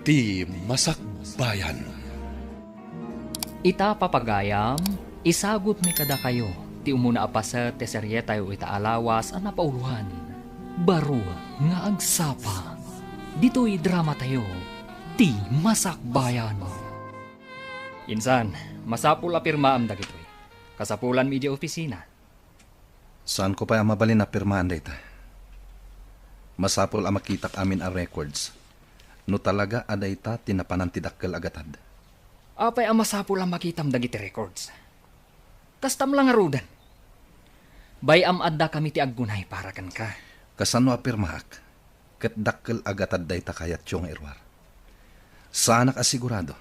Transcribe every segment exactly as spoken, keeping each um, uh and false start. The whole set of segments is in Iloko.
Ti Masakbayan. Ita, papagayam, isagutmi kadakayo ti umuna a paset ti serietayo ita a lawas a napauloan, Baro nga Agsapa. Ditoy dramatayo, Ti Masakbayan. Insan, masapul a pirmaam dagitoy. Kasapulanmi idiay opisina. Saanko pay a mabalin a pirmaan dayta. Masapul a makitak amin a records no talaga a dayta ti napanan ti dakkel a gatad. Apay a masapul a makitam dagiti records? Kastam la ngaruden. Bay-am addakami ti aggunay para kenka. Kasano a pirmaak? Ket dakkel a gatad dayta kayatyo nga iruar. Saanak a sigurado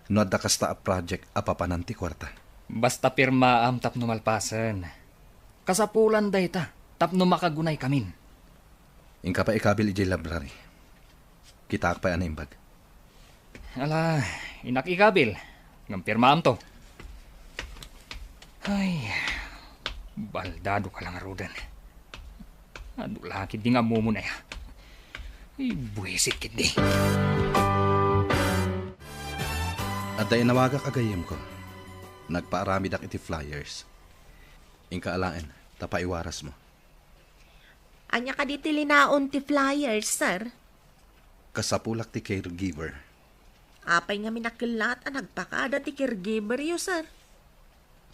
no adda kasta a project a papanan ti kuarta. Basta pirmaam tapno malpasen. Kasapulan dayta tapno makagunaykamin. Inka pay ikabil idiay library. Kitaak pay a naimbag. Ala, innak ikabil. Ngem pirmaamto. Ay, baldado ka la ngaruden. Adu la ketdi nga ammom aya. Ay, buisit ketdi. Adda inawagak a gayyemko. Nagpaaramidak iti flyers. Inka alaen, ta paiwarasmo. Ania kadi ti linaon ti flyers, sir? Kasapulak ti caregiver. Apay ngamin a kellat a nagpakada ti caregiveryo, sir?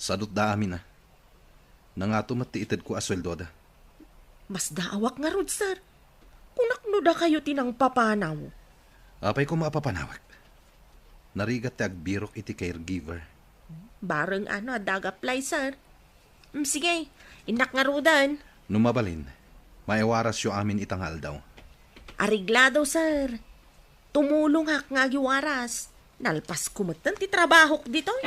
Sadutda amin a. Nangato met ti itedko a sueldoda. Masdaawak ngarud, sir. Kunak no dakayo ti nangpapanaw. Apay koma a papanawek? Narigat ti agbirok iti caregiver. Bareng ano adda ag-apply, sir. Mm, sige, innak ngaruden. No mabalin, maiwarasyo amin ita nga aldaw. Areglado, sir. Tumulongak nga agiwaras. Nalpasko metten ti trabahok ditoy.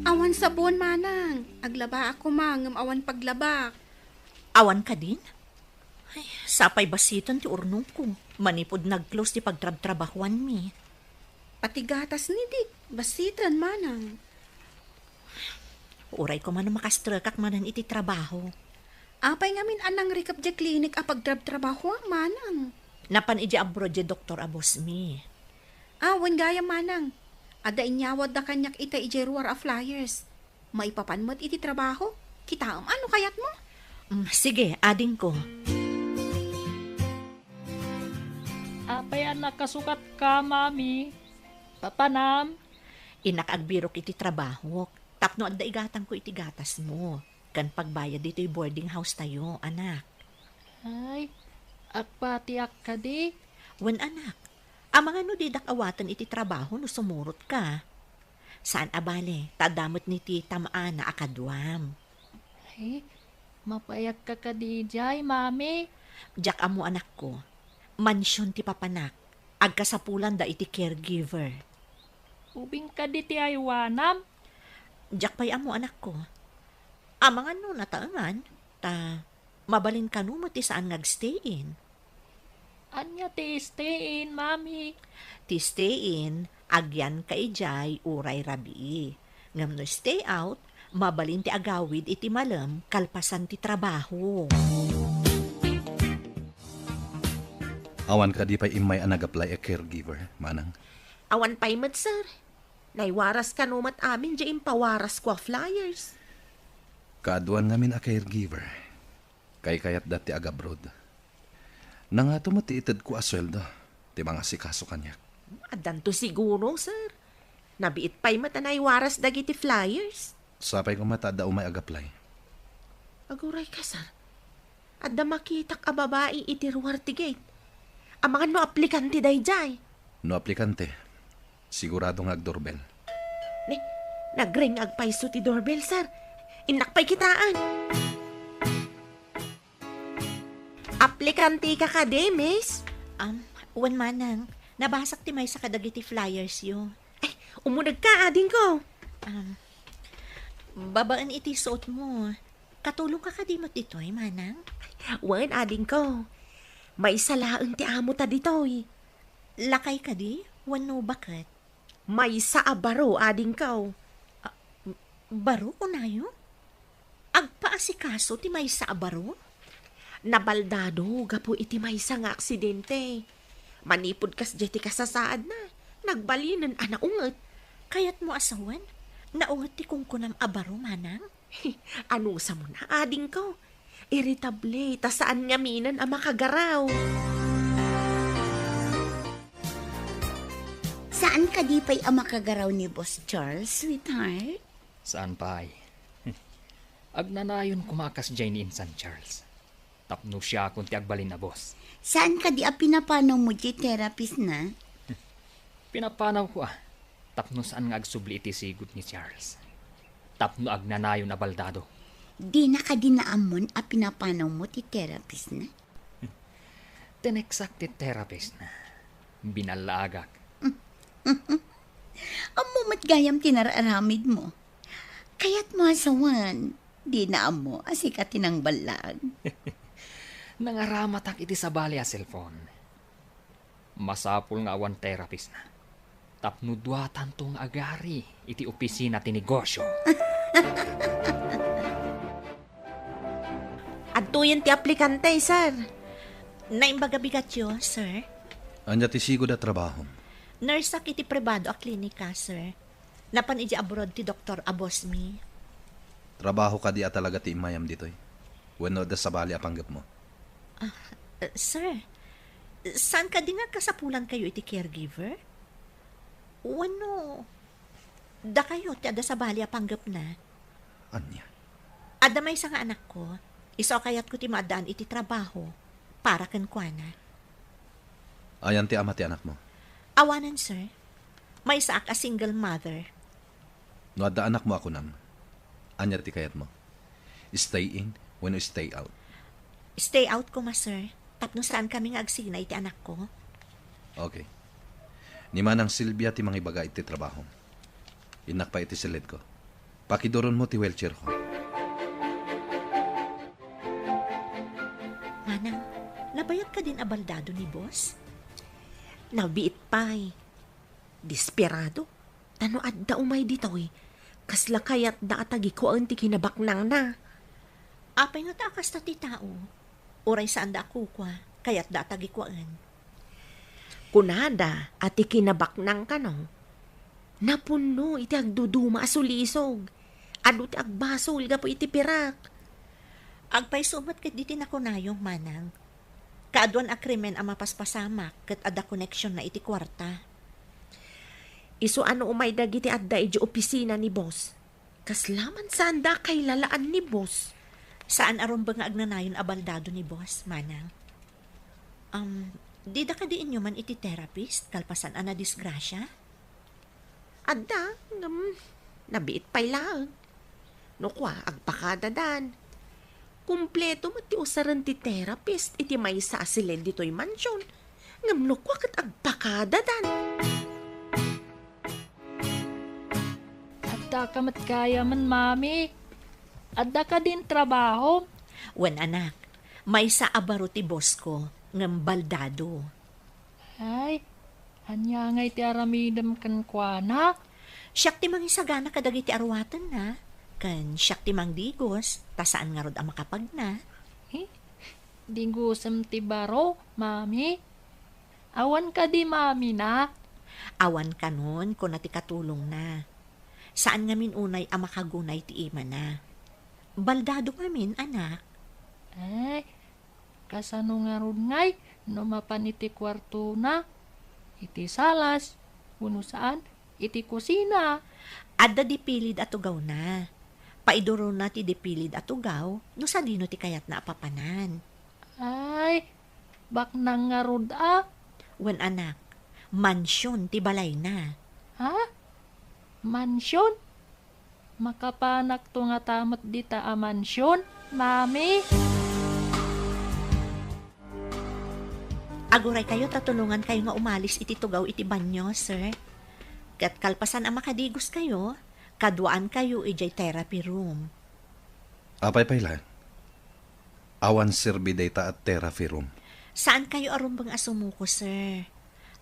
Awan sabon, manang. Aglabaak koma ngem awan paglabak. Awan kadin? Ay, sapay basiten ti urnongko. Manipud nag-close ti pagtrabtrabahuanmi. Pati gatas ni Dick, basiten, manang. Uray koma no makastrekak manen iti trabaho. Apay ngamin a nangrikep diay klinik a pagtrabtrabahuam, manang? Napan idiay abroad diay doktor a bossmi. Ah, wen gayam, manang. Adda inyawatda kaniak ita idiay ruar a flyers. Maipapan met iti trabaho. Kitaem a no kayatmo. Mm, sige, adingko. Apay a nakasukatka, Mami? Papanam? Innak agbirok iti trabahok tapno adda igatangko iti gatasmo ken pagbayad ditoy boarding house tayo, anak. Ay, agpatiak kadi? Wen, anak. Amangan no didak awaten iti trabaho no sumurotka. Saan a bale, ta adda met ni ti tam-ana a kaduam. Ay, mapayak ka kadi idiay, Mami? Diak ammo, anakko. Mansion ti papanak. Agkasapulanda iti caregiver. Ubing kadi ti aywanam? Diak pay ammo, anakko. Amangan no nataengan, ta mabalin kano met ti saan nga agstay-in. Ania ti stay-in, Mami? Ti stay-in, agyanka idiay uray rabii. Ngem no stay out, mabalin ti agawid iti malem kalpasan ti trabaho. Awan kadi pay immay a nag-apply a caregiver, manang? Awan pay met, sir. Naiwaras kano met amin diay impawarasko a flyers. Kaaduan ngamin a caregiver. Kaykayatda ti agabroad. Nangato met ti itedko a sueldo ti mangasikaso kaniak. Addanto siguro, sir. Nabiit pay met a naiwaras dagiti flyers. Sapay koma ta adda umay ag-apply. Aguray ka, sir. Adda makitak a babai iti ruar ti gate. Amangan no aplikante daydiay. No aplikante, sigurado nga agdurbel. Ni, nagring agpayso ti doorbell, sir. Innak pay kitaan. Aplikante ka kadi, miss? Um, wen, manang, nabasak ti maysa kadagiti flyers yo. Ay, umuneg ka, adingko. Um, babaen iti suot mo. Katulong ka kadi met ditoy, manang? Wen, adingko. Maysa laeng ti amo ta ditoy. Lakay kadi? Wenno baket? Maysa a baro, adingko. Ah, baro, kunayo? Agpaasikaso ti maysa a baro? Nabaldado gapu iti maysa nga aksidente. Manipud kasdiay ti kasasaadna, nagbalinen a naunget. Kayatmo a sawen? Naunget ti kunkunam a baro, manang? Anusam na, adingko. Irritable, ta saan ngaminen a makagaraw. Saan kadi pay a makagaraw ni Boss Charles, sweetheart? Saan pay? Agnanayon koma a kasdiay ni insan Charles. Tapno siakon ti agbalin a boss. Saan kadi a pinapanawmo diay therapist na? Pinapanawko a, tapno saan nga agsubli iti sigud ni Charles. Tapno agnanayon a baldado. Dina kadi naammon a pinapanawmo ti therapist na? Tineksak ti therapist na. Binallaagak. Ammo met gayam ti nararamidmo. Kayatmo a sawen, dina ammo a sika ti nangballag. Nangaramatak iti sabali a cellphone. Masapul nga awan therapist na. Tapno duatanto nga agari iti opisina ti negosyo. Adtoyen ti aplikante, sir. Naimbag a bigatyo, sir. Ania ti sigud a trabahom? Nurse-ak iti pribado a klinika, sir. Napan idiay abroad ti doktor a boss mi. Trabaho kadi a talaga ti immayam ditoy? Wenno adda sabali a panggepmo? Ah, eh, sir, saan kadi nga kasapulankayo iti caregiver? Wenno, dakayo ti adda sabali a panggepna? Ania? Adda maysa nga anakko, isu a kayatko ti maaddaan iti trabaho para kenkuana. Ayan ti ama ti anakmo? Awanen, sir. Maysaak a single mother. No adda anakmo a kunam, ania ti kayatmo? Stay in wenno stay out? Stay out koma, sir. Tapno saan kami nga agsina iti anakko. Okay. Ni Manang Silvia ti mangibaga iti trabaho. Innak pay iti silidko. Pakiduronmo ti wheelchairko. Manang, nabayag kadin a baldado ni boss? Nabiit pay. Desperado. Ta no adda umay ditoy, kasla kayatda a tagikuaen ti kinabaknangna. Apay ngata a kasta ti tao? Uray saanda a kukua, kayatda a tagikuaen. Kunada a ti kinabaknang kano, napunno iti agduduma a sulisog. Adu ti agbasol gapu iti pirak. Agpayso met ket diti nakunayo, manang. Kaaduan a krimen a mapaspasamak ket adda koneksionna iti kuarta. Isu a no umay dagiti adda idiay opisina ni boss, kasla man saanda a kailalaan ni boss. Saan a rumbeng nga agnanayon a baldado ni boss, manang. Um, dida kadi inyoman iti therapist kalpasan a nadisgrasia? Adda, ngem nabiit pay laeng. No kua, agpakadadan. Kumpleto met ti usaren ti therapist iti maysa a silid ditoy mansion. Ngem no kua ket agpakadadan. Adda ka met gayamen, Mami. Adda kadin trabaho? Wen, anak, maysa a baro ti boss ko, ngem baldado. Ay, ania ngay ti aramidem kenkuana? Siak ti mangisagana kadagiti aruatenna, ken siak ti mangdigos, ta saan ngarud a makapagna. Eh, digosem ti baro, Mami? Awan kadi mamina? Awan kanon, kuna ti katulongna. Saan ngamin unay a makagunay ti imana. Baldado ngamin, anak. Ay, kasano ngarud ngay no mapan iti kuartona, iti salas, wenno saan, iti kusina? Adda dipilid a tugawna. Paidurona ti dipilid a tugaw no sadino ti kayatna a papanan. Ay, baknang ngarud a. Wen, anak, mansion ti balayna. Ha? Mansion? Makapanakto ngata met dita a mansion, Mami? Aguraykayo ta tulongankayo nga umalis iti tugaw iti banio, sir. Ket kalpasan a makadigoskayo, kaduaankayo idiay therapy room. Apay pay laeng? Awan serbi dayta a therapy room. Saankayo a rumbeng a sumuko, sir.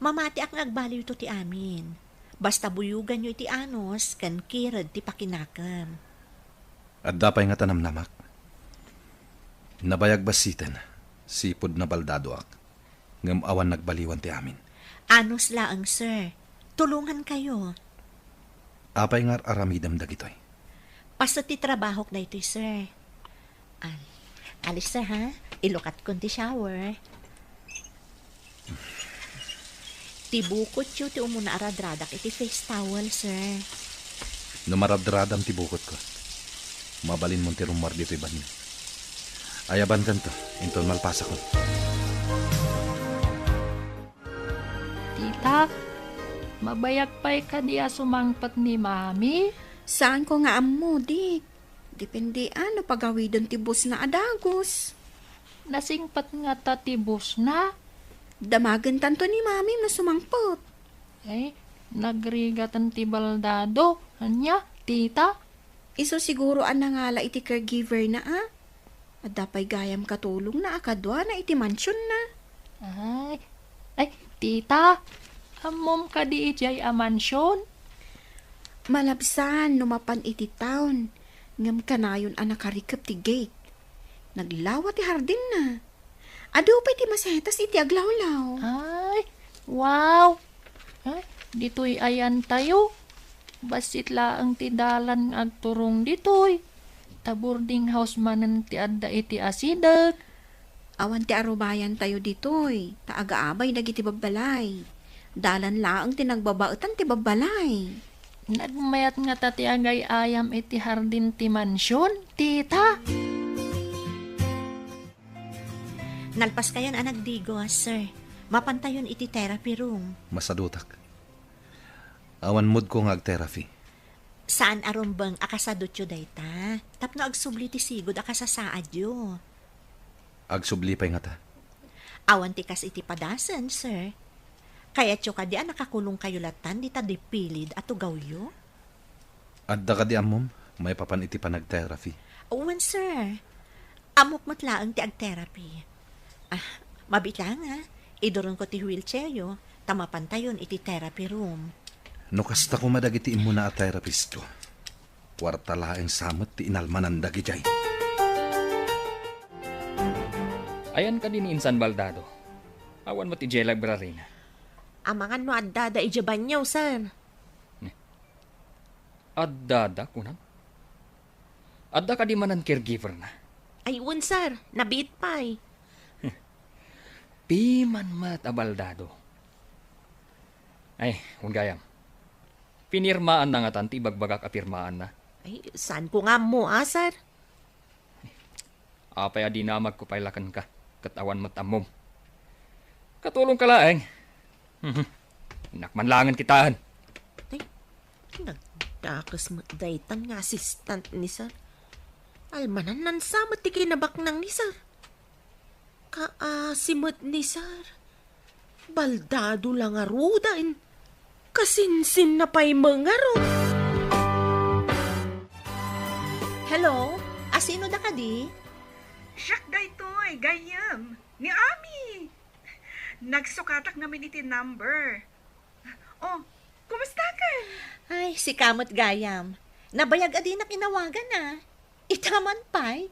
Mamatiak nga agbaliwto ti amin. Basta buyoganyo iti anus ken kired ti pakinakem. Adda pay ngata namnamak? Nabayag bassiten, sipud nabaldadoak, ngem awan nagbaliwan ti amin. Anus laeng, sir. Tulongankayo. Apay nga ar-aramidem dagitoy? Paset ti trabahok daytoy, sir. Ah, alis, sir, ha? Ilukatkon ti shower. Ti bukotyo ti umuna a radradak iti face towel, sir. No maradradam ti bukotko, mabalinmon ti rummuar ditoy banio. Ayabankanto, inton malpasakon. Tita, mabayag pay kadi a sumangpet ni Mami? Saanko nga ammo, Dik. Depende a no pagawiden ti busna a dagus. Nasingpet ngata ti busna? Damagentanto ni Mami no sumangpet. Ay, nagrigaten ti baldado. Ania, tita? Isu siguro a nangala iti caregiver na, a? Adda pay gayam katulongna a kaduana iti mansionna. Ay, ay, tita, ammom kadi idiay a mansion? Malabsan no mapan iti town, ngem kanayon a nakarikep ti gate. Naglawa ti hardinna. Adu pay ti masetas iti aglawlaw. Ay, wow! Ay, ditoy ayantayo. Bassit laeng ti dalan nga agturong ditoy. Ta boarding house manen ti adda iti asideg. Awan ti arubayantayo ditoy, ta agaabay dagiti babbalay. Dalan laeng ti nagbabaetan ti babbalay. Nagmayat ngata ti agay-ayam iti hardin ti mansion, tita. Nalpaskayon a nagdigos, sir. Mapantayon iti therapy room. Masadutak. Awan moodko nga ag-therapy. Saan a rumbeng a kasadutyo dayta, tapno agsubli ti sigud a kasasaadyo. Agsubli pay ngata. Awan ti kas iti padasen, sir. Kayatyo kadi a nakakulongkayo latan dita dipilid a tugawyo? Adda kadi ammom maipapan iti panag-therapy? Wen, sir. Ammok met laeng ti ag-therapy. Ah, mabiit laeng, ha? Iduronko ti wheelchairyo, ta mapantayon iti therapy room. No kasta koma dagiti immuna a therapistko, kuarta laeng sa met ti inalmanan dagidiay. Ayan kadi ni Insan Baldado? Awan met idiay library-na. Amangan no addada idiay banio, sir. Addada, kunam? Adda kadi manen caregiver-na? Ay, wen, sir. Nabiit pay. Piman met a baldado. Ay, wen gayam. Pinirmaanna ngatan ti ibagbagak a pirmaanna. Ay, saanko nga ammo, a, sir? Apay a dinamagko pay la kenka, ket awan met ammom? Katulongka laeng. Mhm. Innak man laengen kitaen. Ay, nagdakes met daytan nga assistant ni sir. Almananna sa met ti kinabaknang ni sir. Kaasi met ni sir. Baldado la ngaruden. Kasinsinna pay met ngarud. Hello? Asino da kadi? Siak daytoy, gayyem. Ni Ami. Nagsukatak ngamin iti number. Oh, kumustakan? Ay, sika met gayam. Nabayag a dinak inawagan, a. Ita man pay?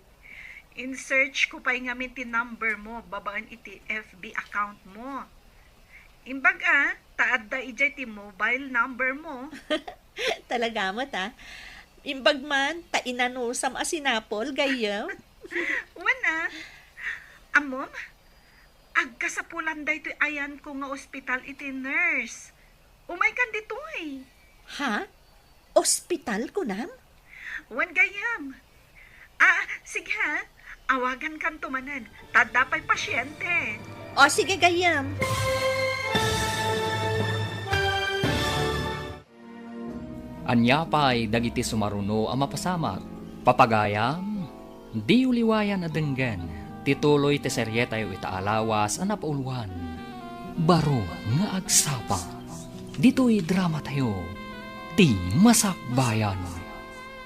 In-search ko pay ngamin ti number mo babaen iti F B account mo. Imbag a, ta adda idiay ti mobile number mo. Talaga met, a. Imbag man, ta inanusam a sinapol, gayyem. Wen, a. Ammom, agkasapulan daytoy ayanko nga ospital iti nurse. Umaykan ditoy. Ha? Ospital, kunam? Wen, gayyem. Ah, sige ha. Awagankanto manen. Ta adda pay pasiente. O, sige, gayyem. Ania pay dagiti sumaruno a mapasamak? Papagayam, diyo liwayan a denggen ti tuloy ti serietayo ita a lawas a napauluan, Baro nga Agsapa. Ditoy dramatayo, Ti Masakbayan.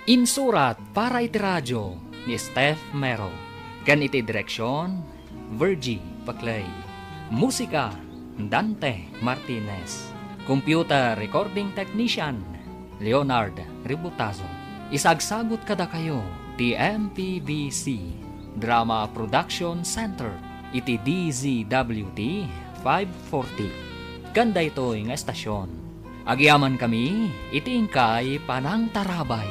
Insurat para iti radio ni Steph Mero, ken iti direksion, Virgie Paclay. Musika, Dante Martinez. Computer recording technician, Leonard Ributazo. Isagsagut kadakayo ti M P B C Drama Production Center iti D Z W T five forty. Ken daytoy nga estasion, agyamankami iti inkay panangtarabay.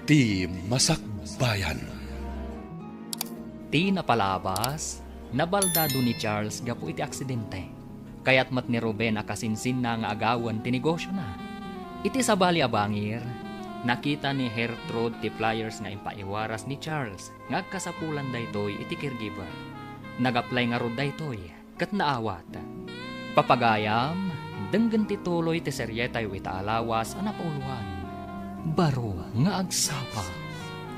Ti Masakbayan. Ti napalabas, nabaldado ni Charles gapu iti aksidente. Kayat met ni Ruben a kasinsinna nga agawen ti negosiona. Iti sabali a bangir, nakita ni Gertrude ti flyers nga impaiwaras ni Charles nga agkasapulan daytoy iti caregiver. Nag-apply ngarud daytoy ket naawat. Papagayam, denggen ti tuloy ti serietayo ita a lawas a napauluan. Baro nga agsapa.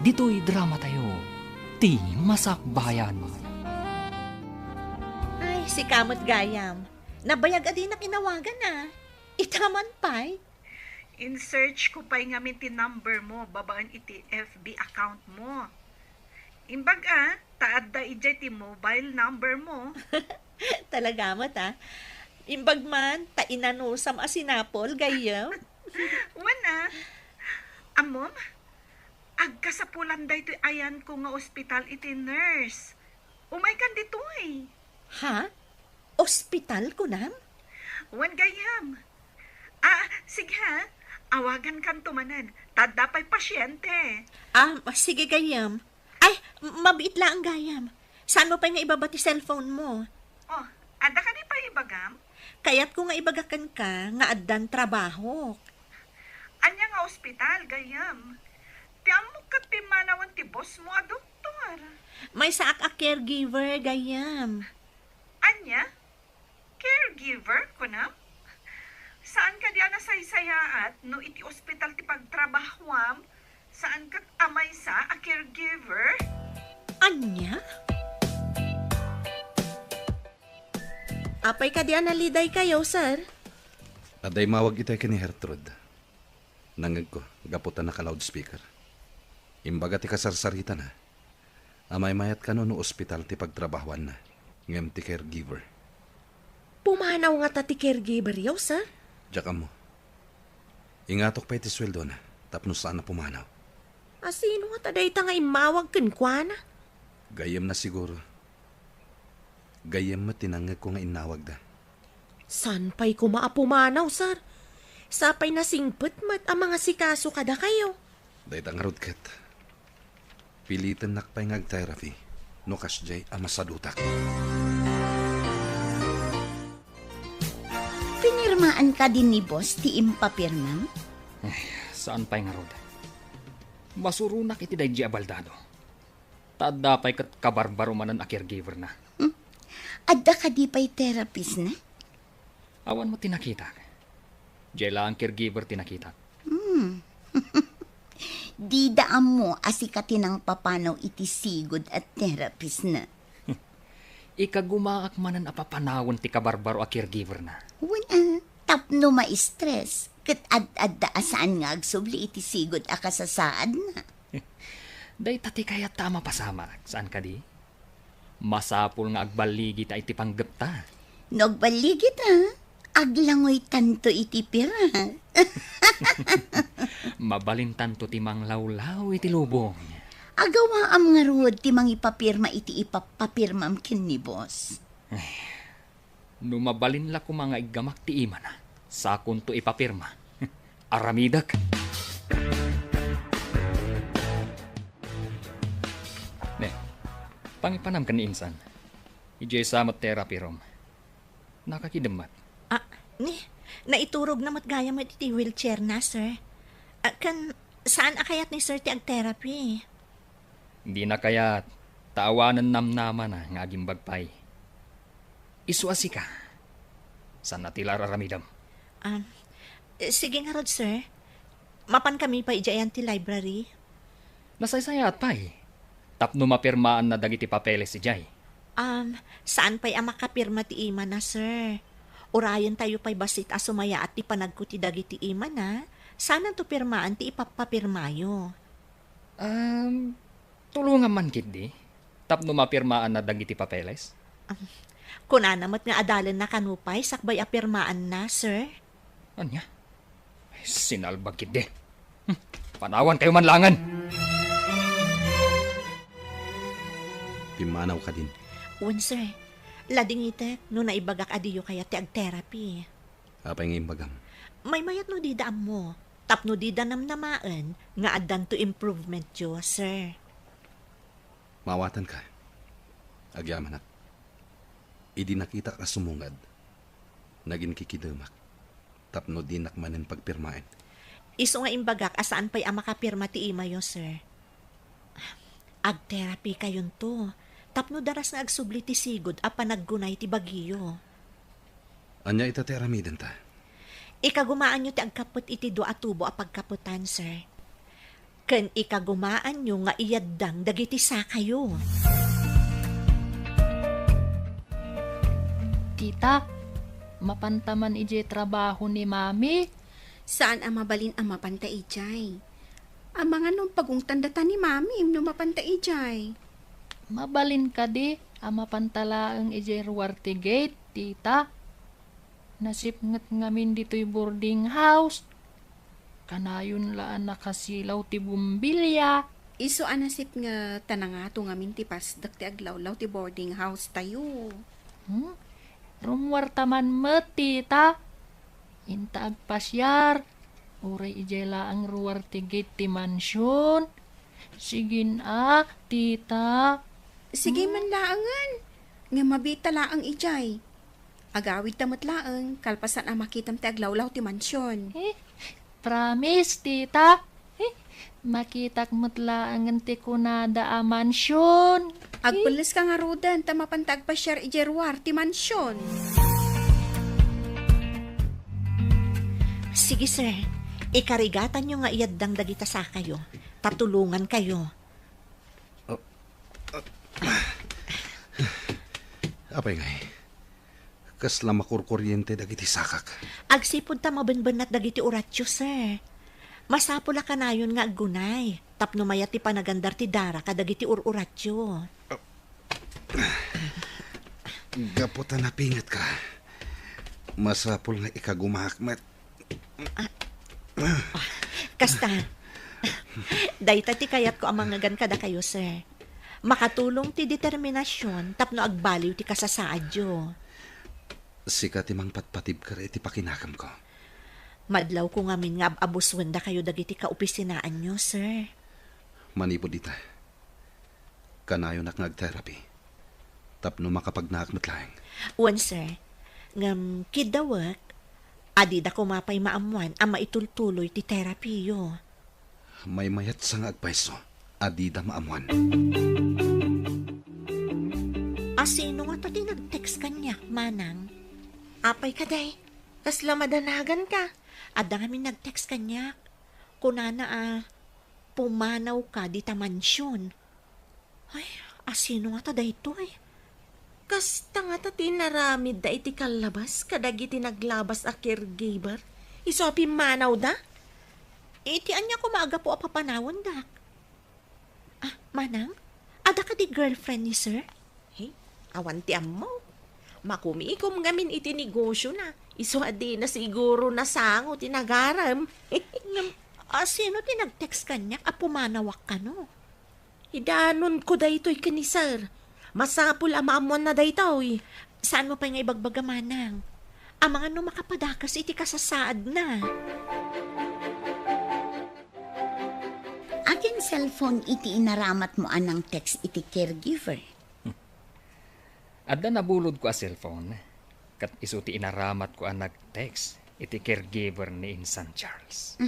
Ditoy dramatayo, Ti Masakbayan. Ay, sika met gayam. Nabayag a dinak inawagan a. Ita man pay. In-search ko pay ngamin ti number mo babaen iti F B account mo. Imbag a, ta adda idiay ti mobile number mo. Talaga met a. Imbag man, ta inanusam a sinapol, gayyem. Wen a. Ammom, agkasapulan daytoy ayanko nga ospital iti nurse. Umaykan ditoy. Ha? Ospital, kunam? Wen gayyem. Ah, sige ha. Awagankanto manen. Ta adda pay pasiente. Ah, sige gayyem. Ay, mabiit laeng gayam. Saanmo pay nga ibaba ti cellphone mo? Oh, adda kadi pay ibagam? Kayatko nga ibaga kenka nga addan trabahok. Ania nga ospital, gayyem? Ti ammok ket pimmanawen ti boss mo a doktor. Maysaak a caregiver, gayyem. Ania? Caregiver, kunam? Saan kadi a nasaysayaat no iti ospital ti pagtrabahuam, saan ket a maysa a caregiver? Ania? Apay kadi a nalidaykayo, sir? Adda immawag itay ken ni Gertrude. Nangngegko, gapu ta naka-loudspeaker. Imbaga ti kasarsaritana a maymayat kano no ospital ti pagtrabahuanna, ngem ti caregiver. Pumanaw ngata ti caregiver-yo, sir? Diak ammo. Ingatok pay ti sueldona tapno saan a pumanaw. A sino ngata dayta nga immawag kenkuana? Gayyemna siguro. Gayyem met ti nangngegko nga innawagda. Saan pay koma a pumanaw, sir? Sapay nasingpet met a mangasikaso kadakayo. Dayta ngarud ket, pilitennak pay nga ag-therapy no kasdiay a masadutak. Pinirmaan kadi ni boss ti impapirmam? Ay, saan pay ngarud. Masuronak iti daydi a baldado. Ta adda pay ket kabarbaro manen a caregiver-na. Hmm? Adda kadi pay therapist-na? Awan met ti nakitak. Diay laeng caregiver ti nakitak. Hmm. Dida ammo a sika ti nangpapanaw iti sigud a therapist-na. Ikagumaak manen a papanawen ti kabarbaro a caregiver-na. Wen a, tapno ma-stress, ket ad-adda a saan nga agsubli iti sigud a kasasaadna. Dayta ti kayatta a mapasamak, saan kadi? Masapul nga agballigita iti panggepta. No agballigita, aglangoytanto iti pira. Mabalintanto ti manglawlaw iti lubong. Agawaam ngarud ti mangipapirma iti ipapapirmam ken ni boss. Ay, no mabalin la koma nga iggamak ti imana, sakonto ipapirma. Aramidek. Ne, pangipanam ken ni insan. Idiay sa met therapy room. Nakakidem met. Ah, ni, naiturogna met gayam iti wheelchair-na, sir. Ah, ken saan a kayat ni sir ti ag-therapy? Dina kayat, ta awanen namnamana nga agimbag pay. Isu a sika. Saan a ti la ar-aramidem? Um, sige ngarud, sir. Mapankami pay idiay ayan ti library? Nasaysayaat pay. Tapno mapirmaanna dagiti papeles idiay. Um, saan pay a makapirma ti imana, sir? Urayentayo pay bassit a sumayaat ti panagko ti dagiti imana. Saananto pirmaan ti ipapapirmayo? Um, Tulongam man ketdi tapno mapirmaanna dagiti papeles. Am, kunana met nga adalenna kano pay sakbay a pirmaanna, sir. Ania? Ay, sinalbag ketdi. Hmm, panawankayo man laengen. Pimmanaw kadin. Wen, sir. Ladingitek no naibagak a diyo kayat ti agterapi. Apay nga imbagam? Maymayat no dida ammo, tapno dida namnamaen nga addanto improvementyo, sir. Maawatanka. Agyamanak. Idi nakitak a sumungad, nagin kikidemak tapno dinak manen pagpirmaen. Isu nga imbagak a saan pay a makapirma ti imayo, sir. Agterapikayonto tapno daras nga agsubli ti sigud a panaggunay ti bagiyo. Ania ita ti aramidenta? Ikagumaanyo ti agkappet iti dua a tubo a pagkappetan, sir. Ken ikagumaanyo nga iyaddang dagiti sakayo. Tita, mapanta man idiay trabaho ni Mami? Saan a mabalin a mapanta idiay. Amangan no pagungtandata ni Mami no mapanta idiay. Mabalin kadi a mapanta laeng idiay ruar ti gate, Tita? Nasipnget ngamin ditoy boarding house. Kanayon la a nakasilaw ti bombilya. Isu a nasipnget ta nangato ngamin ti pasdek ti aglawlaw ti boarding house tayo. Hmm? Rummuarta man met, Tita. Inta agpasiar, uray idiay laeng ruar ti gate ti mansion. Sigin a, Tita. Sige Hmm? man laengen. Nga mabita laeng idiay. Agawidta met laeng, kalpasan a makitam ti aglawlaw ti mansion. Eh, promise, Tita. Eh, makitak met laengen ti kunada a mansion. Agpelleska ngaruden ta mapanta agpasiar idiay ruar ti mansion. Sige, sir. Ikarigatanyo nga iyaddang dagita sakayo. Tatulongankayo. Apay ngay? Kasla makurkuriente dagiti sakak. Agsipud ta mabenbennat dagiti uratyo, sir. Masapul a kanayon nga aggunay tapno mayat ti panagandar ti dara kadagiti ur-uratyo. Gapu ta napingetka, masapul nga ikagumaak met. Kasta, dayta ti kayatko a mangngegan kadakayo, sir. Makatulong ti determinasion tapno agbaliw ti kasasaadyo. Sika ti mangpatpatibker iti pakinakemko. Madlawko ngamin nga ab-abusuen dakayo dagiti kaopisinaanyo, sir. Manipud ita, kanayonak nga agterapi tapno makapagnaak met laeng. Wen, sir. Ngem, kiddawek, adida koma pay maammuan a maitultuloy ti terapiyo. Maymayatsa nga agpayso a dida maammuan. A sino ngata ti nag-text kaniak, Manang? Apay kadi? Kasla madanaganka? Adda ngamin nag-text kaniak. Kunana a, pumanawka dita mansion. Ay, a sino ngata daytoy? Kasta ngata ti inaramidda iti kallabas kadagiti naglabas a caregiver? Isu a pimmanawda? Iti ania koma a gapu a papanawendak? Ah, Manang, adda kadi girlfriend ni Sir? He, awan ti ammo. Makumikom ngamin iti negosyona. Isu a dina siguro nasango ti nagarem. Ngem, a sino ti nag-text kaniak a pumanawak kano? Idanonko daytoy ken ni Sir. Masapul a maammuanna daytoy. Saanmo pay nga ibagbaga, Manang? Amangan no makapadakas iti kasasaadna. Akin cellphone iti inaramatmo a nang-text iti caregiver? Adda nabulodko a cellphone, ket isu ti inaramatko a nag-text iti caregiver ni Insan Charles.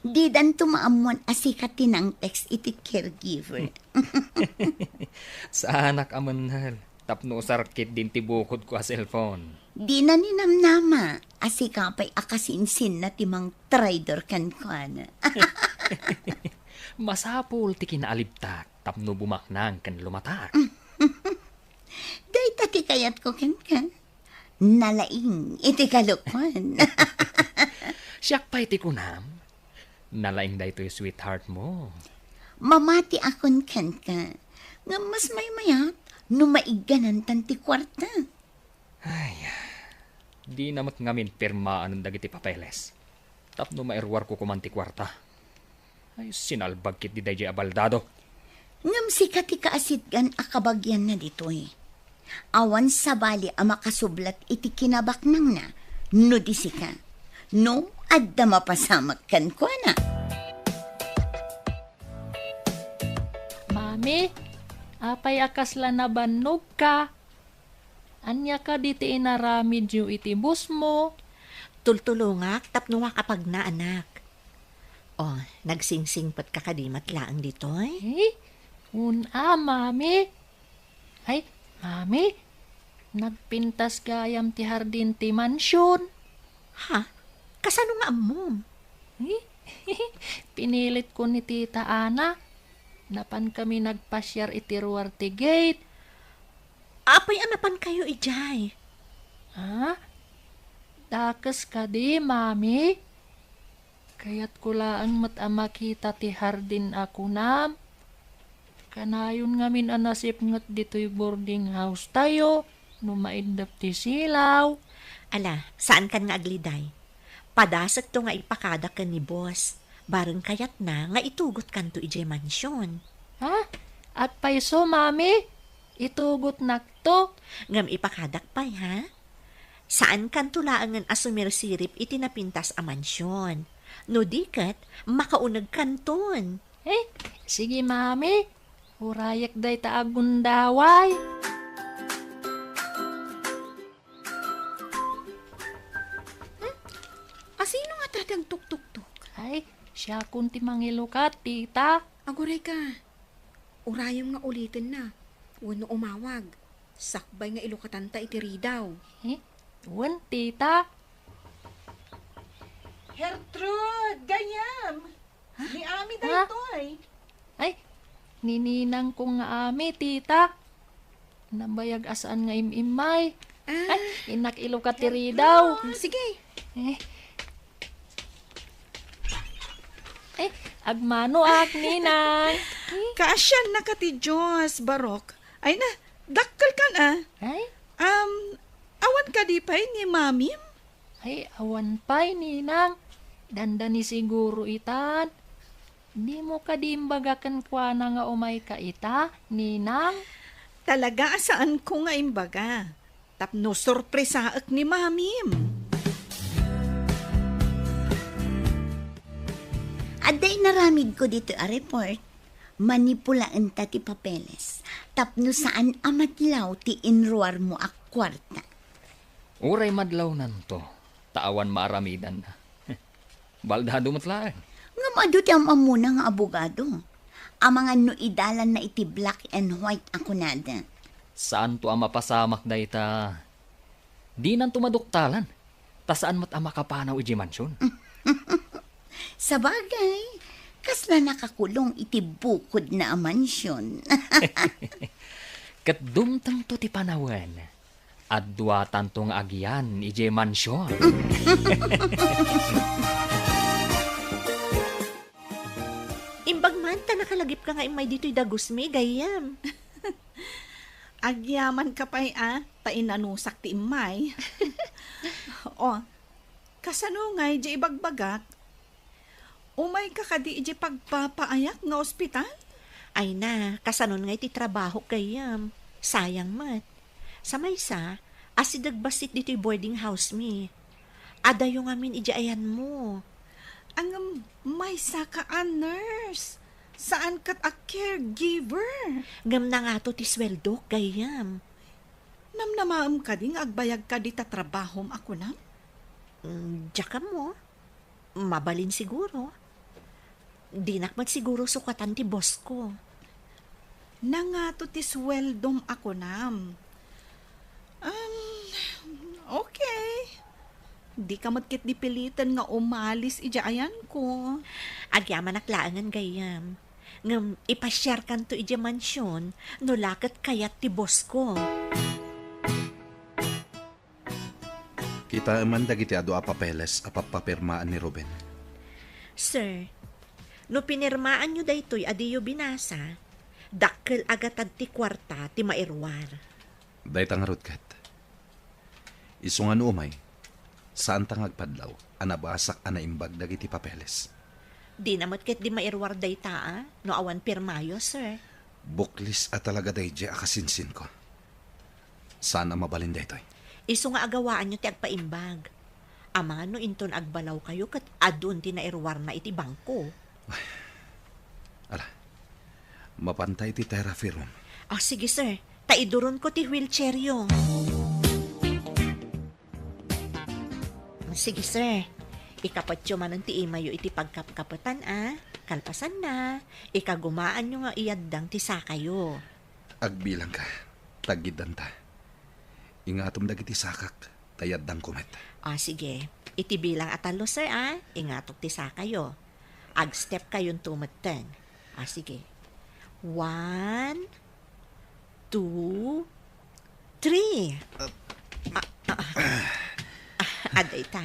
Didanto maammuan a sika ti nang-text iti caregiver. Saanak a mennel, tapno usar ketdin ti bukodko a cellphone. Dina ninamnama a sika pay a kasinsinna ti mangtraidor kenkuana. Masapul ti kinaalibtak tapno bumaknang ken lumatak. Dayta ti kayatko kenka. Nalaing iti kalokuan. Siak pay ti kunam, nalaing daytoy sweetheart mo. Mamatiakon kenka, ngem mas maymayat no maigganantan ti kuarta. Ay, dina met ngamin pirmaen dagiti papeles tapno mairuarko koman ti kuarta. Ay, sinalbag ketdi daydiay a baldado. Ngem sika ti kaasitgan a kabagianna ditoy. Awan sabali a makasublat iti kinabaknangna no di sika. No adda mapasamak kenkuana. Mami, apay a kasla nabannogka? Ania kadi ti inaramidyo iti busmo? Tultulongak tapno makapagna, anak. O, nagsingsingpetka kadi met laeng ditoy? Eh, un-a, Mami. Ay, Mami, nagpintas gayam ti hardin ti mansion. Ha? Kasano nga ammom? Eh, pinilit ko ni Tita Ana. Napan kami nagpasiar iti ruar ti gate. Apay a napankayo idiay? Ha? Dakes kadi, Mami? Kayatko laeng met a makita ti hardin a kunam. Kanayon ngamin a nasipnget ditoy boarding house tayo no maiddep ti silaw. Ala, saankan nga agliday. Padasekto nga ipakadak ken ni boss. Bareng kayatna nga itugotkanto idiay mansion. Ha? Apay isu, Mami? Itugotnakto? Ngem ipakadak pay, ha? Saankanto laengen a sumirsirip iti napintas a mansion. No di ket, makaunegkanton. Eh, sige, Mami. Urayek dayta a gundaway. Hmm? Asino nga tadang tuktuktok? Ay, siakon ti mangilukat, tita. Aguray ka. Urayem nga ulitenna wenno umawag. Sakbay nga ilukatanta iti ridaw. Eh? Wen, tita. Gertrude, gayam. Ha? Ni Ami daytoy. Ay, ni ninangko nga Ami, tita. Nabayag a saan nga im-immay. Ah. Ay, innak ilukat ti ridaw. Mm, sige. Eh. Eh, agmanoak, ninang. Eh. Kaasiannaka ti Dios, Barok. Ay na, dakkelkan a. Ay? Um, awan kadi pay ni Mamim? Ay, awan pay, ninang. Dandani siguro itan. Dimo kadi imbaga kenkuana nga umayka ita, ninang? Talaga a saanko nga imbaga. Tapno sorpresaek ni Mamim. Adda inaramidko ditoy a report, manipulaenta ti papeles, tapno saan a madlaw ti inruarmo a kuarta. Uray madlawnanto, ta awan maaramidanna. Baldado met laeng. Ngem adu ti am-ammona nga abogado. Amangan no idalanna iti black and white a kunada. Saanto a mapasamak dayta. Dinanto maduktalan, ta saan met a makapanaw idiay mansion. Sabagay, kasla nakakulong iti bukodna a mansion. Ket dumtengto ti panawen. Adduatanto nga agyan idiay mansion. Imbag man ta nakalagipka nga immay ditoy dagusmi, gayyem. Agyamanka pay a, ta inanusak ti immay. O, kasano ngay diay ibagbagak? Umayka kadi idiay pagpapaayak nga ospital? Ay na, kasanon ngay ti trabahok gayyem? Sayang met. Sa maysa, asideg bassit ditoy boarding house mi. Adayo ngamin idiay ayanmo. Ngem maysaka a nurse, saan ket a caregiver. Ngem nangato ti sueldok gayyem? Namnamaem kadi nga agbayagka dita trabahom a kunam? Mm, diak ammo. Mabalin siguro. Dinak met siguro sukatan ti boss ko. Nangato ti sueldom a kunam? Um, okay. Dika met ketdi piliten nga umalis idiay ayanko. Agyamanak laengen gayyem. Ngem ipasiarkanto idiay mansion no la ket kayat ti boss ko. Kitaem man dagiti adu a papeles a pappapirmaan ni Ruben. Sir, no pinirmaanyo daytoy a diyo binasa, dakkel a gatad ti kuarta ti mairuar. Dayta ngarud ket. Isu nga no umay, saanta nga agpadlaw a nabasak a naimbag dagiti papeles. Dina met ketdi mairuar dayta a no awan pirmayo, sir. Buklis a talaga daydiay a kasinsinko. Saan a mabalin daytoy. Isu nga agawaanyo ti agpaimbag. Amangan no inton agbalawkayo ket adun ti nairuarna iti bangko. Ala, mapanta iti therapy room. Ah, sige, sir. Ta iduronko ti wheelchairyo. Sige, sir. Ikapatyo manen ti imayyo iti pagkapkapetan, a. Kalpasanna, ikagumaanyo nga iyaddang ti sakayo. Agbilangka, ta agiddanta. Ingatom dagiti sakak, ta iyaddangko met. Ah, sige. Iti bilang a tallo, sir, a. Ingatok ti sakayo. Agstep kayonto metten. Ah, sige. One, two, three. Ah, ah, ah. Ah, adda ita.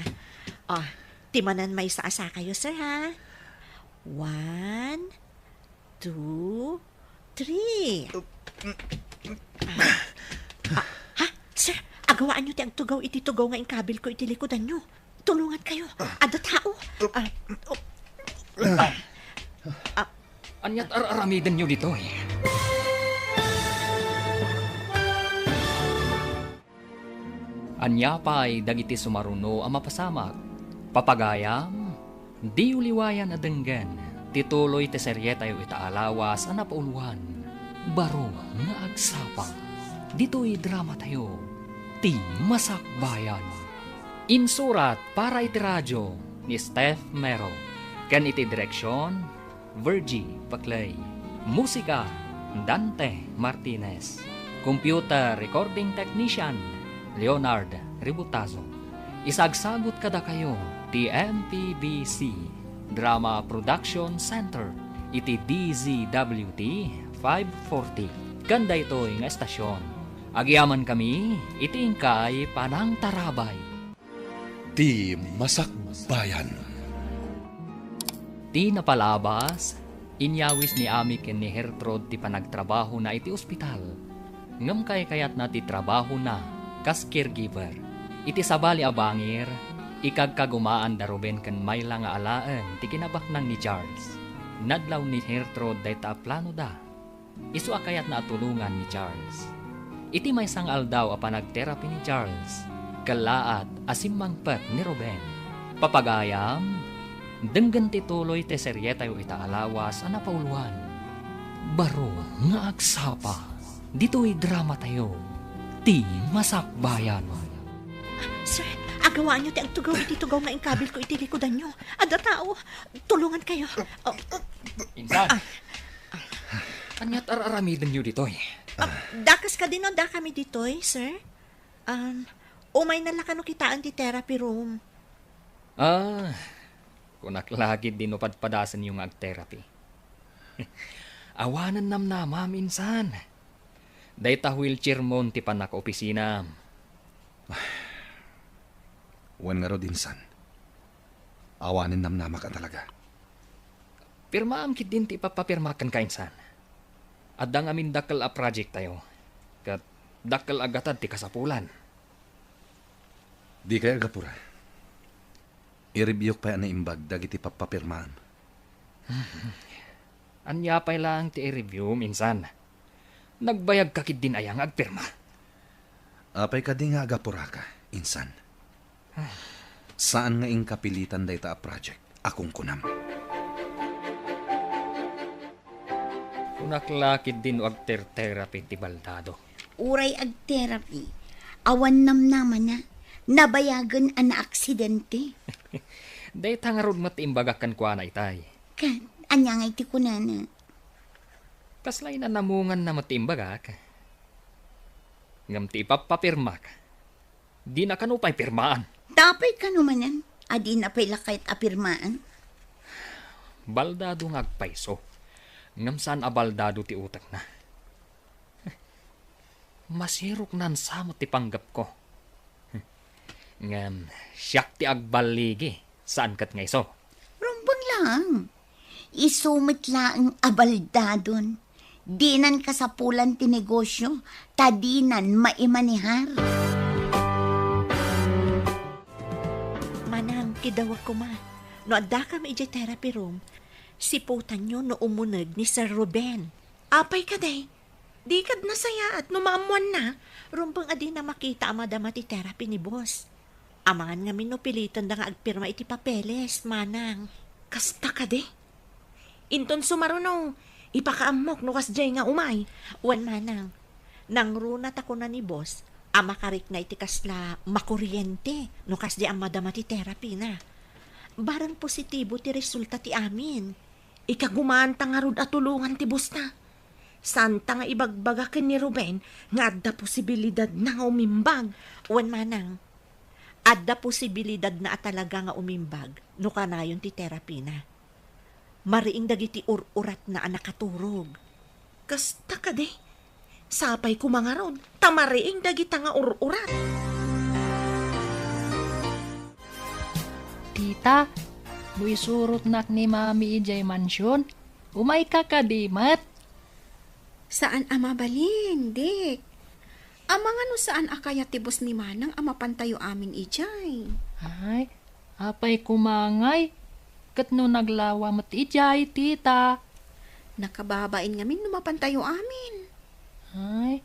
Ah, ti manen maysa a sakayo, sir, ha? One, two, three. Ah, ah, ha? Sir, agawaanyo ti agtugaw iti tugaw nga inkabilko iti likudanyo. Tulongankayo. Adda tao. Ah, oh. Ah, ania't ar-aramidenyo ditoy? Ania pay dagiti sumaruno a mapasamak? Papagayam, diyo liwayan a denggen ti tuloy ti serietayo ita a lawas a napauluan, Baro nga Agsapa. Ditoy dramatayo, Ti Masakbayan. Insurat para iti radio ni Steph Mero, ken iti direksion, Virgie Paclay. Musika, Dante Martinez. Computer recording technician, Leonard Ributazo. Isagsagut kadakayo ti M P B C Drama Production Center iti D Z W T five forty. Ken daytoy nga estasion, agyamankami iti inkay panangtarabay. Ti Masakbayan. Ti napalabas, inyawis ni Ami ken ni Gertrude ti panagtrabahona iti ospital, ngem kaykayatna ti trabahona kas caregiver. Iti sabali a bangir, ikagkagumaan da Ruben ken Myla nga alaen ti kinabaknang ni Charles. Nadlaw ni Gertrude dayta a planoda. Isu a kayatna a tulongan ni Charles. Iti maysa nga aldaw a panagterapi ni Charles, kellaat a simmangpet ni Ruben. Papagayam, denggen ti tuloy ti serietayo ita a lawas a napauluan, Baro nga Agsapa. Ditoy dramatayo, Ti Masakbayan. Sir, agawaanyo ti agtugaw iti tugaw nga inkabilko iti likudanyo. Adda tao. Tulongankayo. Oh. Insan. Ania't ar-aramidenyo ditoy? Ah, dakas kadi no dakami ditoy, sir? Um, umayna la kano kitaen ti therapy room. Ah, kunak la ketdi no padpadasenyo nga agterapi. Awanen namnamam, insan. Dayta wheelchairmon ti pannakaopisinam. Wen ngarud, insan. Awanen namnamak a talaga. Pirmaam ketdin ti ipapapirmak kenka, insan. Adda ngamin dakkel a project tayo, ket dakkel a gatad ti kasapulan. Dikay agapura. I-review-k pay a naimbag dagiti pappapirmaam. Ania pay laeng ti i-review, insan? Nagbayagka ketdin aya nga agpirma? Apay kadi nga agapuraka, insan? Saan nga inkapilitan dayta a project a kunkunam. Kunak la ketdin no agter-therapy ti baldado. Uray agterapi, awan namnamana, nabayagen a naaksidente. Dayta ngarud met ti imbagak kenkuana itay. Ket, ania ngay ti kunana? Kasla inanamunganna met ti imbagak. Ngem ti ipappapirmak, dina kano pay pirmaan. Tapay kano manen, a dina pay la kayat a pirmaan? Baldado nga agpayso, ngem saan a baldado ti utekna. Masiroknan sa met ti panggepko. Ngem siak ti agballigi, saan ket nga isu. Rumbeng laeng. Isu met laeng a baldadon. Dinan kasapulan ti negosio, ta dinan maimanehar. Manang, kidawag koma. No addakam idiay therapy room, siputanyo no umuneg ni Sir Ruben. Apay kadi? Di kad nasayaat no maammoanna. Rumbeng a dina makita a madama ti terapi ni boss. Amangan ngamin no pilitenda nga agpirma iti papeles, manang. Kasta kadi? Inton sumaruno, ipakaammok no kasdiay nga umay. Wen manang, nangruna ta kuna ni boss a makarikna iti kasla makuriente no kasdiay a madama ti terapi na. Bareng positibo ti resulta ti amin. Ikagumaanta ngarud a tulongan ti boss-na. Santa nga ibagbaga ken ni Ruben nga adda posibilidadna nga umimbag. Wen manang, adda posibilidadna a talaga nga umimbag no kanayon ti terapina. Mariing dagiti ur-uratna a nakaturog. Kasta kadi? Sapay koma ngarud, ta mariing dagita nga ur-urat. Tita, no isurotnak ni Mami idiay mansion, umayka kadi met? Saan a mabalin, Dick. Amangan no saan a kayat ti boss ni Manang a mapantayo amin idiay. Ay, apay koma ngay, ket no naglawa met idiay, tita? Nakababain ngamin no mapantayo amin. Ay,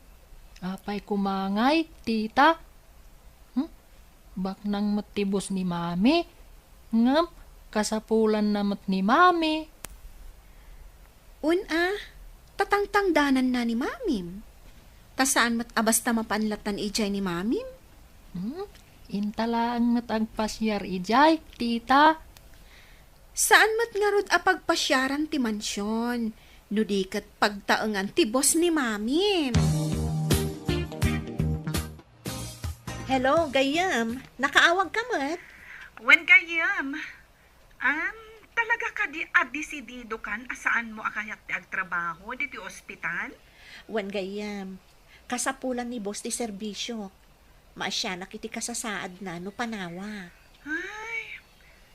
apay koma ngay, tita? Hmm? Baknang met ti boss ni Mami. Ngem, kasapulanna met ni Mami. Wen a, tatangtangdananna ni Mamim. Ta saan met a basta mapanlatan idiay ni Mamim. Hmm? Inta laeng met agpasiar idiay, tita. Saan met ngarud a pagpasiaran ti mansion, no di ket pagtaengan ti boss ni Mamim. Hello, gayyem. Nakaawag ka met? Wen, gayyem. Am, talaga kadi a desidido kan a saan mo a kayat ti agtrabaho ditoy ospital? Wen, gayyem. Kasapulan ni boss ti serbisio. Maasianak iti kasasaadna no panawa. Ay,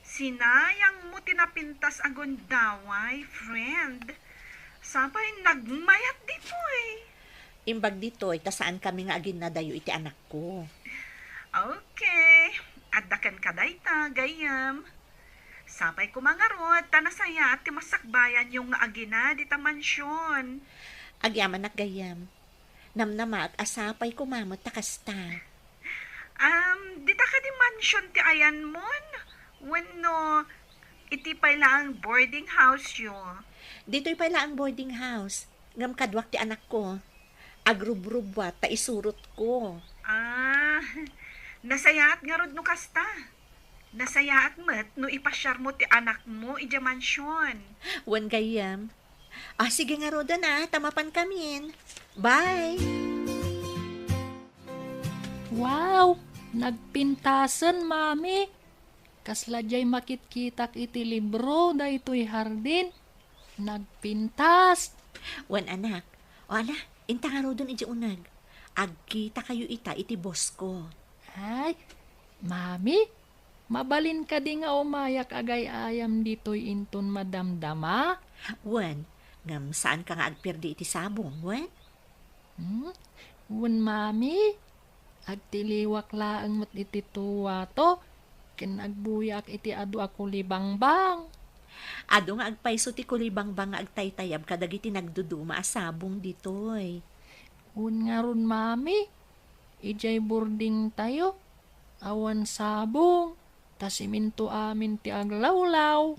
sinayang mo ti napintas a gundaway, friend. Sapay nagmayat ditoy. Imbag ditoy, ta saan kami nga aginnadayo iti anakko. Okay. Adda kenka dayta, gayyem. Sapay koma ngarud, ta nasayaat ti masakbayanyo nga agina dita mansion. Agyamanak, gayyem. Namnamaak a sapay koma met ta kasta. Um, dita kadi mansion ti ayanmon? Wenno iti pay laeng boarding house yo? Ditoy pay laeng boarding house. Ngem kaduak ti anakko. Agrubrubbuat ta isurotko. Ah, nasayaat ngarud no kasta. Nasayaat met no ipasiarmo ti anakmo idiay mansion. Wen gayyem. Ah, sige ngaruden a, ta mapankamin. Bye! Wow! Nagpintasen, Mami! Kasla diay makitkitak iti libro daytoy hardin. Nagpintas! Wen, anak. O ala, inta ngaruden idiay uneg. Agkitakayo ita iti boss ko. Ay, Mami, mabalin kadi nga umayak agay-ayam ditoy inton madamdama? Wen, ngem saanka nga agperdi iti sabong, wen? Hmm? Wen, Mami, agtiliwak laeng met iti tuwato, ken agbuyaak iti adu a kulibangbang. Adu nga agpayso ti kulibangbang nga agtaytayab kadagiti nagduduma a sabong ditoy. Wen ngarud, Mami, idiay boardingtayo, awan sabong, ta simento amin ti aglawlaw.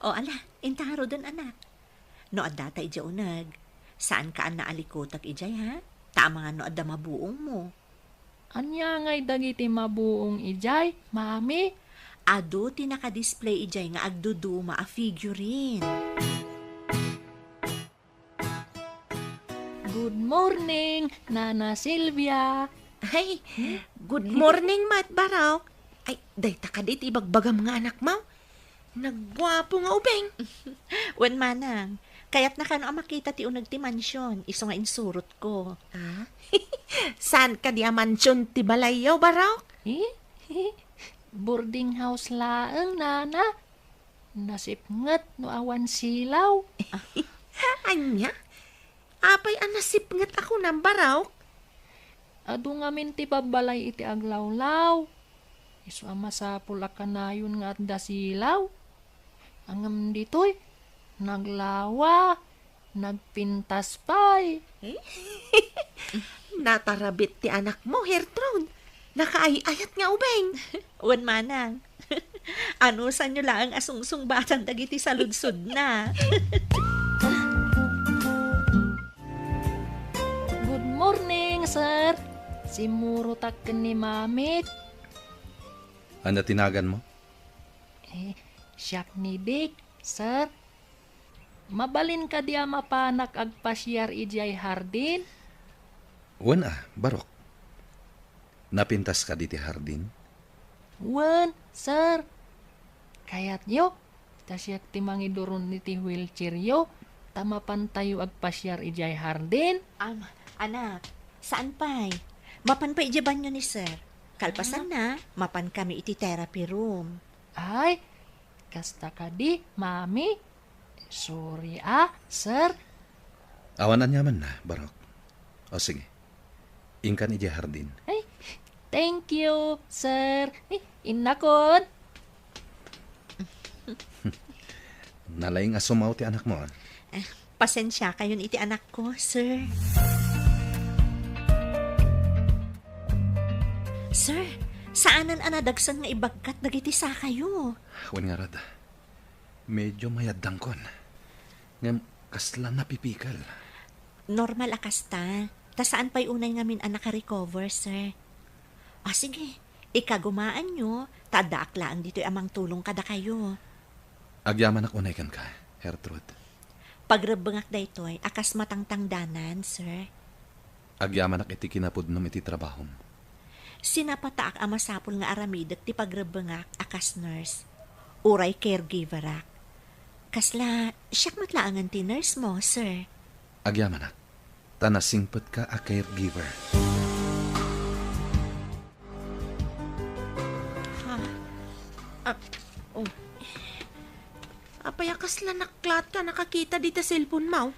O ala, inta ngaruden, anak. No addata idiay uneg, saanka a naalikutek idiay, ha? Ta amangan no adda mabuongmo. Ania ngay dagiti mabuong idiay, Mami? Adu ti naka-display idiay nga agduduma a figurine. Good morning, Nana Silvia. Ay, good morning met, Barok. Ay, dayta kadi ti ibagbagam nga anakmo? Nagguapo nga ubing. Wen, manang, kayatna kano a makita ti uneg ti mansion, isu nga insurotko. Ah? Saan kadi a mansion ti balayyo, Barok? Eh? Boarding house laeng, Nana. Nasipnget no awan silaw. Ania? Apay a nasipnget a kunam, Barok? Adu ngamin ti babbalay iti aglawlaw. Isu a masapul a kanayon nga adda silaw. Ngem ditoy, naglawa. Nagpintas pay. Eh? Natarabit ti anakmo, Gertrude. Nakaay-ayat nga ubing. Wen manang. Anusanyo laeng a sungsungbatanda dagiti saludsodna. Good morning, sir. Simmurotak ken ni Mamit. Ania ti naganmo? Eh, siak ni Dick, sir. Mabalin kadi a mapanak agpasiar idiay hardin? Wen a, barok. Napintas kadi ti hardin? Wen, sir. Kayatyo, ta siak ti mangiduron iti wheelchairyo, ta mapantayo agpasiar idiay hardin? Am, anak, saan pay. Mapan pay idiay banyo ni sir. Kalpasanna, mapan kami iti therapy room. Ay, kasta kadi, Mami? Sorry, ah, sir. Awan aniamanna, barok. O, sige. Inkan idiay hardin. Ay, thank you, sir. Ay, innakon. Nalaing a sumaw ti anakmo, ah. Eh, pasensiakayon iti anakko, sir. Sir, saanen a nadagsen nga ibagkat dagiti sakayo. Wen ngarud, medyo mayaddangkon. Ngem kasla napipikel. Normal a kasta. Ta saan pay unay ngamin a nakarecover, sir. Ah, sige. Ikagumaanyo, ta addaak laeng ditoy a mangtulong kadakayo. Agyamanak unay kenka, Gertrude. Pagrebbengak daytoy a kas matangtangdanan, sir. Agyamanak iti kinapudnom iti trabahom. Sinapataak a masapul nga aramidek ti pagrebbengak a kas nurse. Uray caregiverak. Kasla, siak met laengen ti nurse mo, sir. Agyamanak, ta nasingpetka a caregiver. Ha? Ap-, oh. Apay a kasla naklat ka nakakita dita cellphone mo?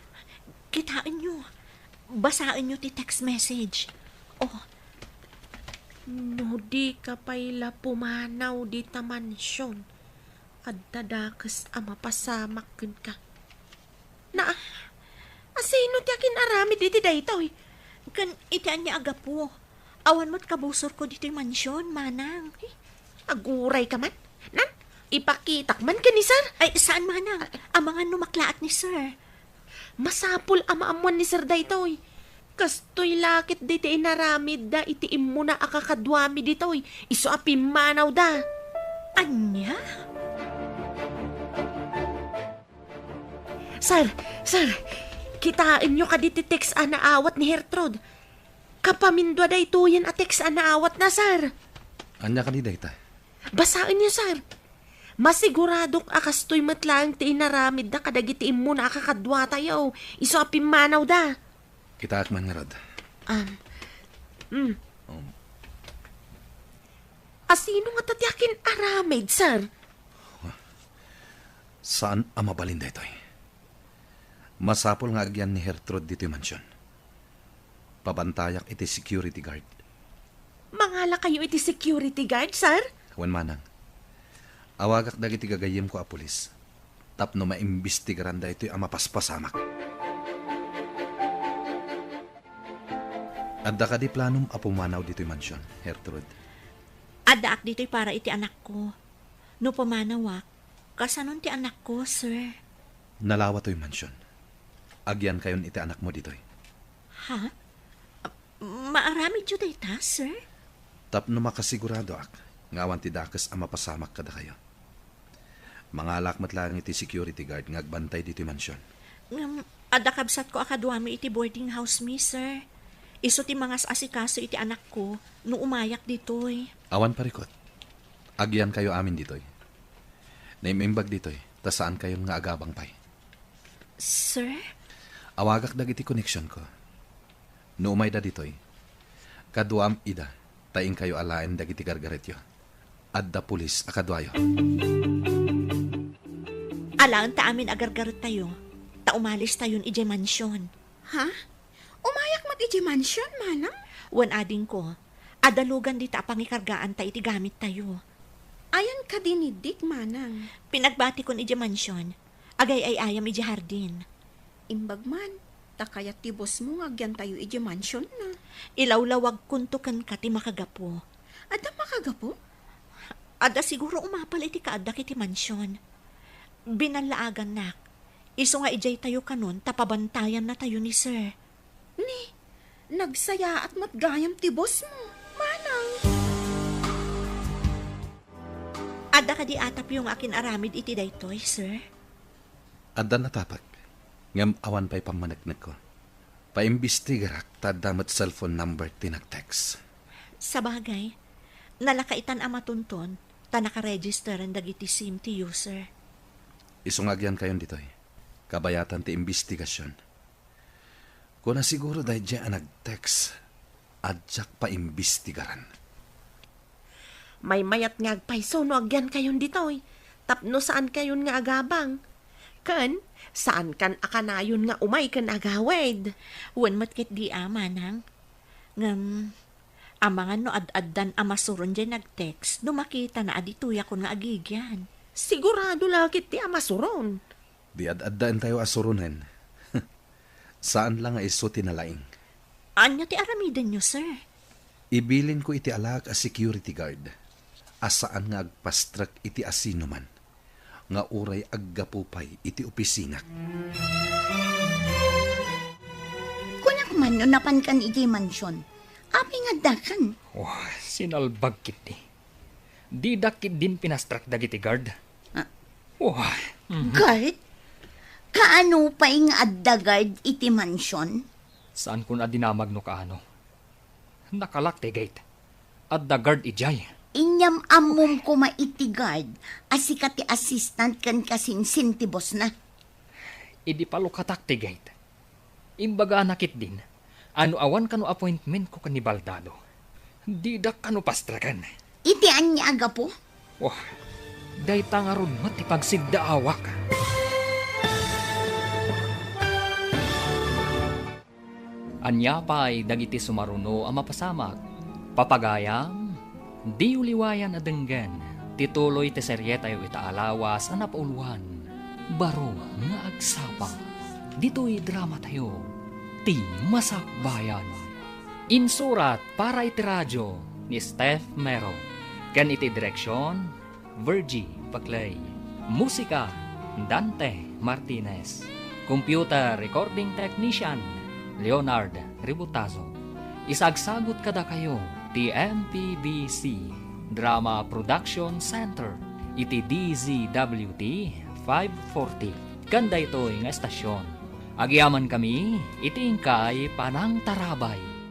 Kitaenyo. Basaenyo ti text message. Oh. No di ka pay la pumanaw dita mansion, adda dakes a mapasamak kenka. Na, asino ti akin-aramid iti daytoy? Ken iti ania a gapu? Awan met kabusorko ditoy mansion, manang. Eh, aguray ka man? Nan, ipakitak man ken ni sir? Ay, saan, manang. Amangan no maklaat ni sir. Masapul a maammuan ni sir daytoy. Kastoy la ket diti inaramidda iti immuna a kakaduami ditoy, isu a pimmanawda. Ania? Sir, sir, kitaenyo kadi ti text a naawat ni Gertrude? Kapamindua daytoyen a text a naawatna, sir. Ania kadi dayta? Basaenyo, sir. Masiguradok a kastoy met laeng ti inaramidda kadagiti immuna a kakaduatayo, isu a pimmanawda. Kitaak man ngarud. Um, mm. Um. Asino ngata ti akin-aramid, sir? Saan a mabalin daytoy. Masapul nga agyan ni Gertrude ditoy mansion. Pabantayak iti security guard. Mangalakayo iti security guard, sir? Wen manang. Awagak dagiti gagayyemko a pulis tapno maimbestigaran daytoy a mapaspasamak. Adda kadi planom a pumanaw ditoy mansion, Gertrude? Addaak ditoy para iti anakko. No pumanawak, kasanon ti anakko, sir? Nalawa toy mansion. Agyankayon iti anakmo ditoy. Ha? Maaramidyo dayta, sir? Tapno makasiguradoak nga awan ti dakes a mapasamak kadakayo. Mangalak met laeng iti security guard nga agbantay ditoy mansion. Ngem, adda kabsatko a kaduami iti boarding house mi, sir. Isu ti mangas-asikaso iti anakko no umayak ditoy. Awan parikut. Agyankayo amin ditoy. Naim-imbag ditoy, ta saankayon nga agabang pay. Sir? Awagak dagiti koneksionko. No umayda ditoy, kaduam ida, ta inkayo alaen dagiti gargaretyo. Adda pulis a kaduayo. Alaen ta amin a gargarettayo, ta umalistayon idiay mansion. Ha? Umayak met idiay mansion, manang? Wen adingko, adda lugan dita a pangikargaanta iti gamittayo. Ayan kadi ni Dick, manang? Pinagbatikon idiay mansion. Agay-ay-ayam idiay hardin. Imbag man, ta kayat ti boss mo nga agyantayo idiay mansion na. Ilawlawagkonto kenka ti makagapu. Adda makagapu? Adda siguro umapal iti kaaddak iti mansion. Binallaagannak. Isu nga idiay tayo kanon ta pabantayannatayo ni Sir. Ni, nagsayaat met gayam ti boss mo, manang. Adda kadi atapyo nga akin-aramid iti daytoy, Sir? Adda natapek, ngem awan pay pammaneknekko. Paimbestigarak ta adda met cellphone number ti nag-text. Sabagay, nalakaitan a matunton ta nakaregisteren dagiti sim ti user. Isu nga agyankayon ditoy, kabayatan ti imbestigasion. Kuna siguro daydiay a nag-text, addak paimbestigaran. Maymayat nga agpayso no agyankayon ditoy, tapno saankayon nga agabang. Ken, saankan a kanayon nga umay ken agawid. Wen met ketdi a, manang. Ngem, amangan no ad-addan a masuron diay nag-text no makitana a ditoyakon nga agigyan. Sigurado la ketdi a masuron. Di ad-addaentayo a suronen. Saan la nga isu ti nalaing. Ania ti aramidenyo, sir? Ibilinko iti alaak a security guard a saan nga agpastrek iti asinoman nga uray aggapu pay iti opisinak. Kunak man no napankan idiay mansion, apay nga addakan? Oh, sinalbag ketdi. Didak ketdin pinastrek dagiti guard. Ah. Oh. Mhm. Guard? Kaano pay nga adda guard iti mansion? Saankon a dinamag no kaano. Nakalak ti gate. Adda guard idiay. Inyam-ammom koma iti guard a sika ti assistant ken kasinsin ti bossna. Idi palukatak ti gate, imbagana ketdin a no awan kano appointmentko ken ni Baldado, didak kano pastreken. Iti ania a gapu? Oh, dayta ngarud met ti pagsiddaawak. Ania pay dagiti sumaruno a mapasamak? Papagayam, diyo liwayan a denggen ti tuloy ti serietayo ita a lawas a napauluan, Baro nga Agsapa. Ditoy dramatayo, Ti Masakbayan. Insurat para iti radio ni Steph Mero, ken iti direksion, Virgie Paclay. Musika, Dante Martinez. Computer recording technician, Leonard Ributazo. Isagsagut kadakayo ti M P B C Drama Production Center iti D Z W T five forty. Ken daytoy nga estasion, agyamankami iti inkay panangtarabay.